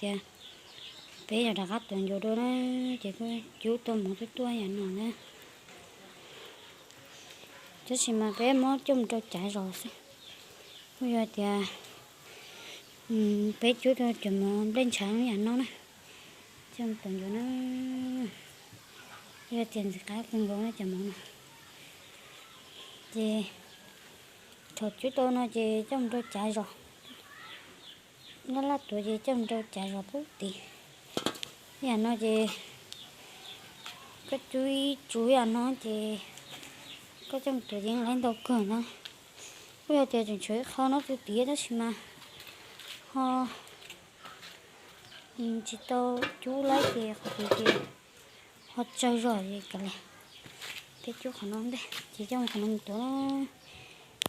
tias peb yuav rov qab tuav ncuav dua na, ces kuj cub tau mov tuaj tuaj yam no na. Tab sis mas peb muab coj mus rau cav zos xwb. Kuj yog tias peb cub tau cov mov nplej ntshav yam no na, coj mus tuav ncuav na. Kuj yog tias ntxim qab kawg nkaus na cov mov no. Ces thaum cub tau no ces coj mus rau cav zos. Laj laj tuav ces coj mus rau cav zos pub tid. Yam no ces koj cub ib tsuv yam no ces koj coj mus tuav ces yeej laib ntau kawg na. Kuj yog tias tseem tshuav ib qho no pub tid tab sis mas ho tsis tau cub laib ces qhov tid ces ho tsawg zog ces kav liam. Peb cub qhov no ntej ces coj mus qhov no mus tuav na.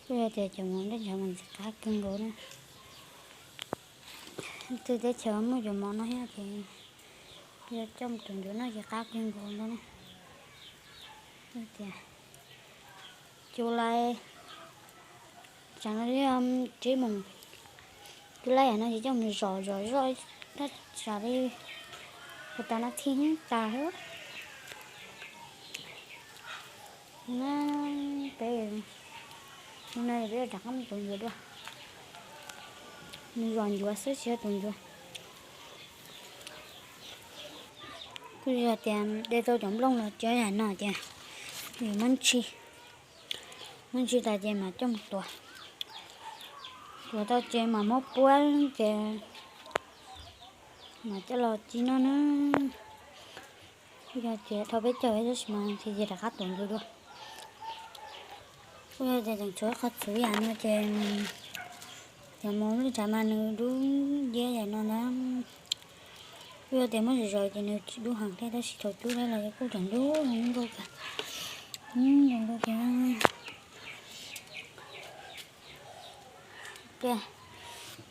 Kuj yog tias cov mov nplej ntshav mas ntxim qab kawg nkaus na. Twg teb chaws muaj cov mov no thiab ces yog coj mus tuav ncuav noj ces qab kawg nkaus ntag na. Tias cub laib, tsam no li tsib moos, cub laib yam no ces coj mus zom zom zoj thaj tsam li puas tas nas this tas xwb. Peb, no peb rov qab mus tuav ncuav dua, mus zom ncuav xwb tsis yog tuav ncuav. Kuj yog tias de tau cov nplooj los cov yam no ces yus muab ntsis, muab ntsis tas ces mam coj mus tuav. Tuav tau ces mam muab puab ces mam coj los ci noj na. Kuj yog tias dhau peb caug tab sis mas ces rov qab tuav ncuav dua. Kuj yog tias tseem tshuav qhov txhuv yam no ces cov mov nplej ntshav mas nws dub nciab yam no ntag. Kuj yog tias muab zom zom ces nws tsis dub heev thiab tab sis thaum cub laib los kuj tseem dub zoo nkauj kawg, zoo nkauj kawg.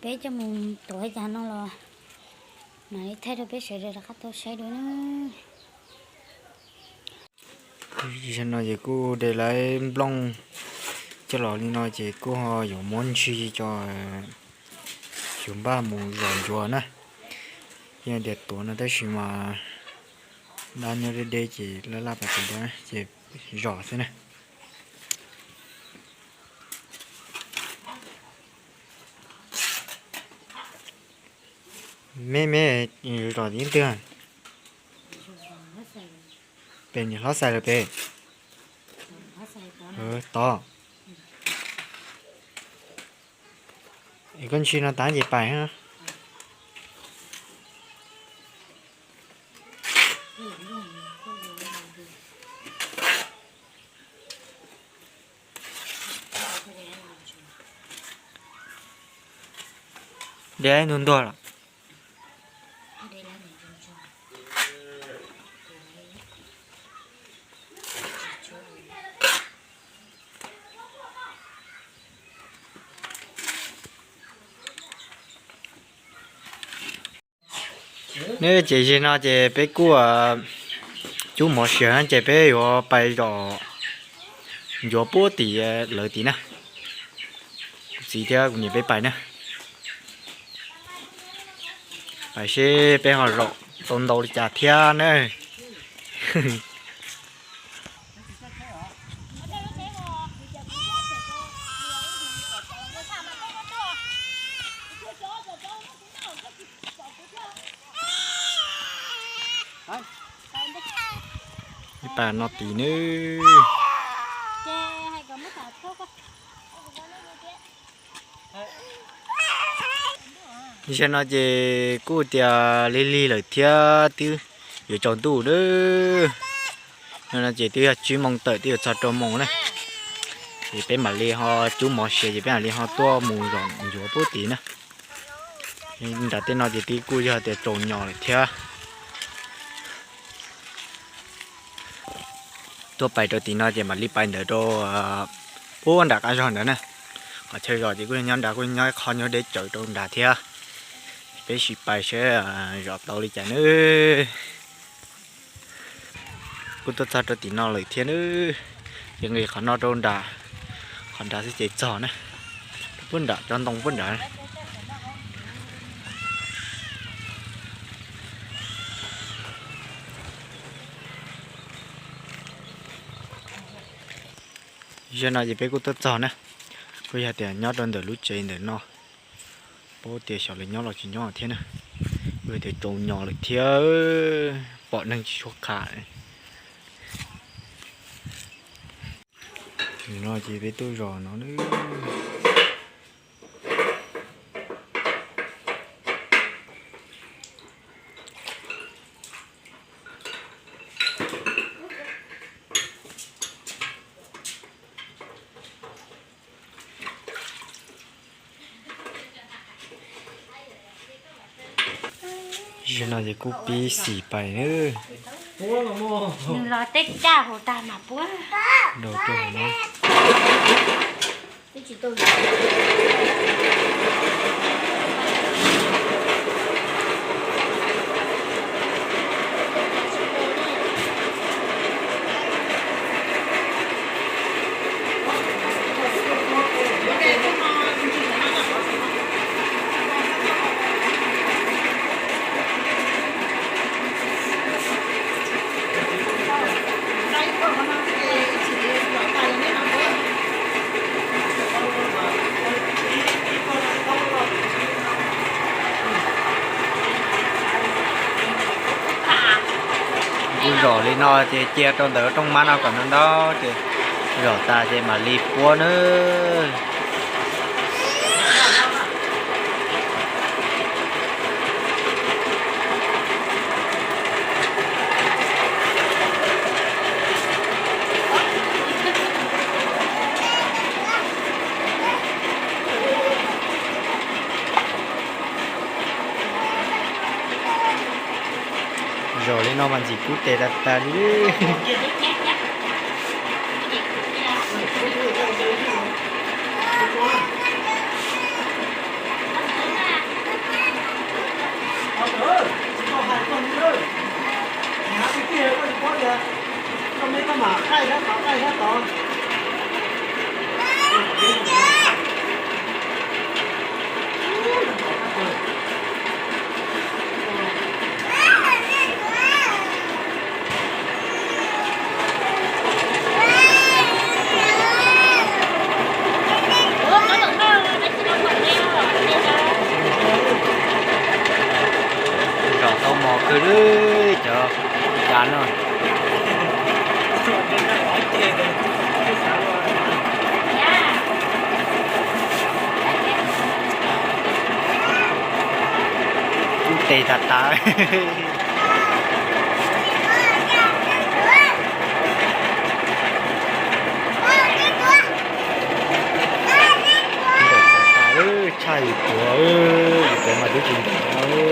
Peb coj mus tuav cas no los mam li thaij rau peb sawv daws rov qab tau saib dua na. Zaum no ces kuj de lawv nplooj coj los li no ces kuj ho yuav muab ntsis tso, yuav npaj mus zom ncuav na. Yog tias tuav no tab sis mas dab nyob deb deb ces laj laj pas tas dua ces zom xwb na. Me me, zom ib tug. Pem niam hlob xais lawm pem. Tod. Es koj ntsis no tas ces pais. De ntuag ntuag lawm. Ne ces zaum no ces peb kuj cub mov siav na ces peb yuav pais zom ncuav puag tim lawv tid na. Kuv txiv thiab kuv niam peb pais na. Pais seb peb ho zom tau ntau li cas thiab na. Ib pas no tid nawb. Zaum no ces kuj tias lig lig lawm thiab twb yuav tsaus ntuj nawb. No ces twb yog tsib moos tawm twb yuav txog rau moos na. Ces peb mam li ho cub mov siav ces peb mam li ho tuaj mus zom ncuav puag tid na. Nram tej no ces twb kuj yog tias tsaus nyos lawm thiab. Tuaj pais rau tim no ces mam li pais ntawd rau puag nram qab zog ntawd na. Qhov chaw zom ces kuj nyob nrad, kuj nyob ib qho nyob deb tsawv rau nrad thiab. Peb sim pais seb zom tau li cas nawb. Kuj tuaj txog rau tim no lawm thiab nawb. Ces nqis qhov no rau nrad, qhov nrad xwb ces txog na. Puag nram cov ntoo puag nrad. Zaum no ces peb kuj tuaj txog na, kuj yog tias nyob rau ntawm lub tsev ntawm no, paub tias xyov lawv nyob los tsis nyob thiab na. Kuj yog tias tsaus nyos lawm thiab, pom neeg tsis tshua qha. No ces peb tuaj zos no. Zaum no ces kuj pib xim pais na. Nws los tej caj hauv tag mas puab. Kuj zom li no ces cia rau ntawm rooj mab no kom ntau ntau ces zom tas ces mam li puab nawb. Zom li no mas ntxim kub tes tas tas li. Zom tau mos kawg li cov yav no. Kub tes tas tas. Ntawm tas tas, tshaj yus tuav, yus tuav mas twb tsis ntawm no.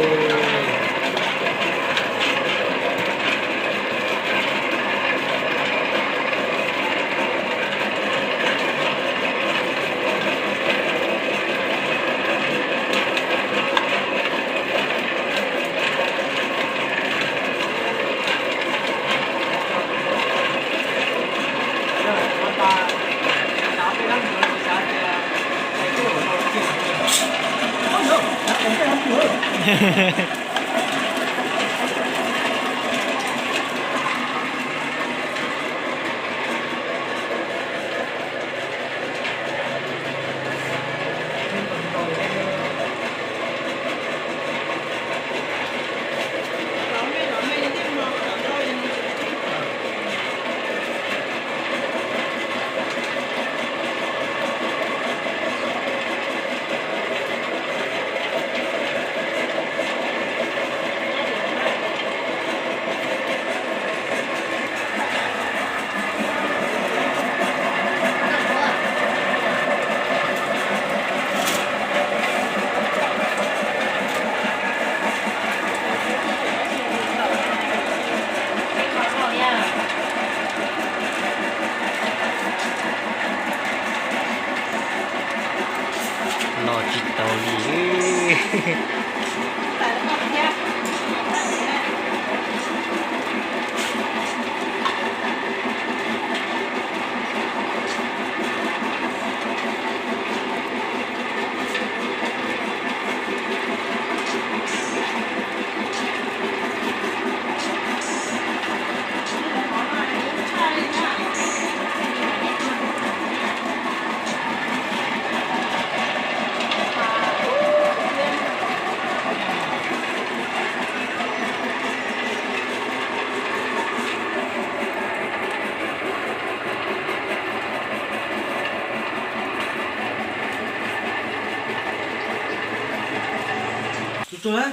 Zaum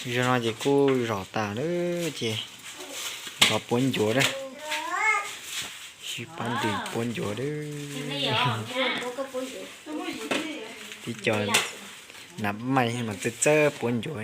no ces kuj zom tas lawm ces zov puab ncuav lawm. Sib pab ntws puab ncuav lawm. Tib co nam maim mas txawj txawj puab ncuav.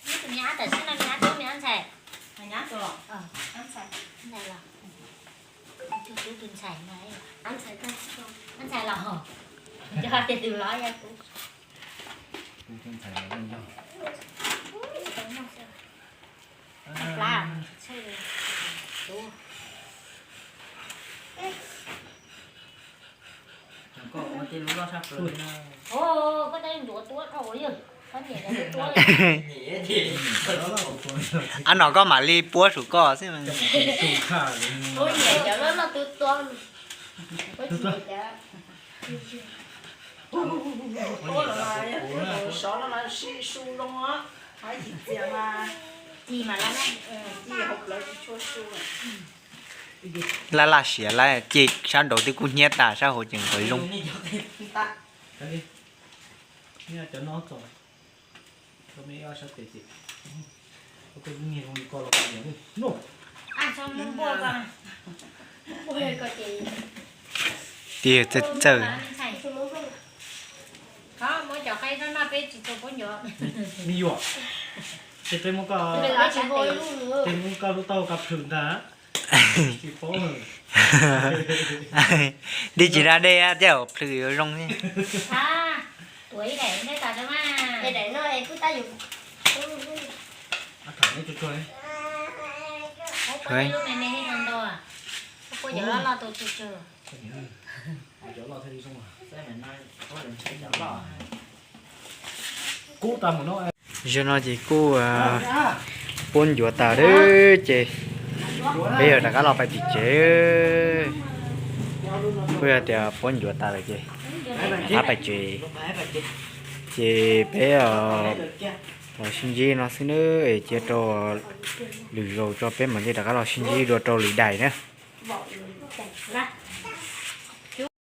Neb tus me ab tam sim no me ab tub me ab ntxhais. Ab ntxhais los, ab ntxhais los, cov tias tus lov yog kuv. Koj ua tej lub loj sab plaws. Koj tab ncuav tuab dhau yog, koj niam tuab. Ab no koj mam li puab saum koj xwb mas. Ua niam cov loj loj twb tuab. Sov no mas sib su zoo os, hais tsis txias mas ci mas laj, ci hauv plawv tsis tshua su. Laj laj siav laj ces sab nraud twb kub hnyiab tas, sab hauv ces qhov zoo. Tig txawj txawj. Me yuam, ces peb muab koj, peb muab koj lub taub hau kav plhws ntag. Tsis paub. Dig tsis da dej thiaj plhws yuav zoo thiab. Zaum no ces kuj puab ncuav tas lawm ces peb yuav rov qab los pais tim tsev. Kuj yog tias puab ncuav tas lawm ces rov qab pais tsev. Ces peb los sib ntsib no xwb nawb, cia rau lwm zaus tso peb mam li rov qab los sib ntsib dua rau lwm daim na.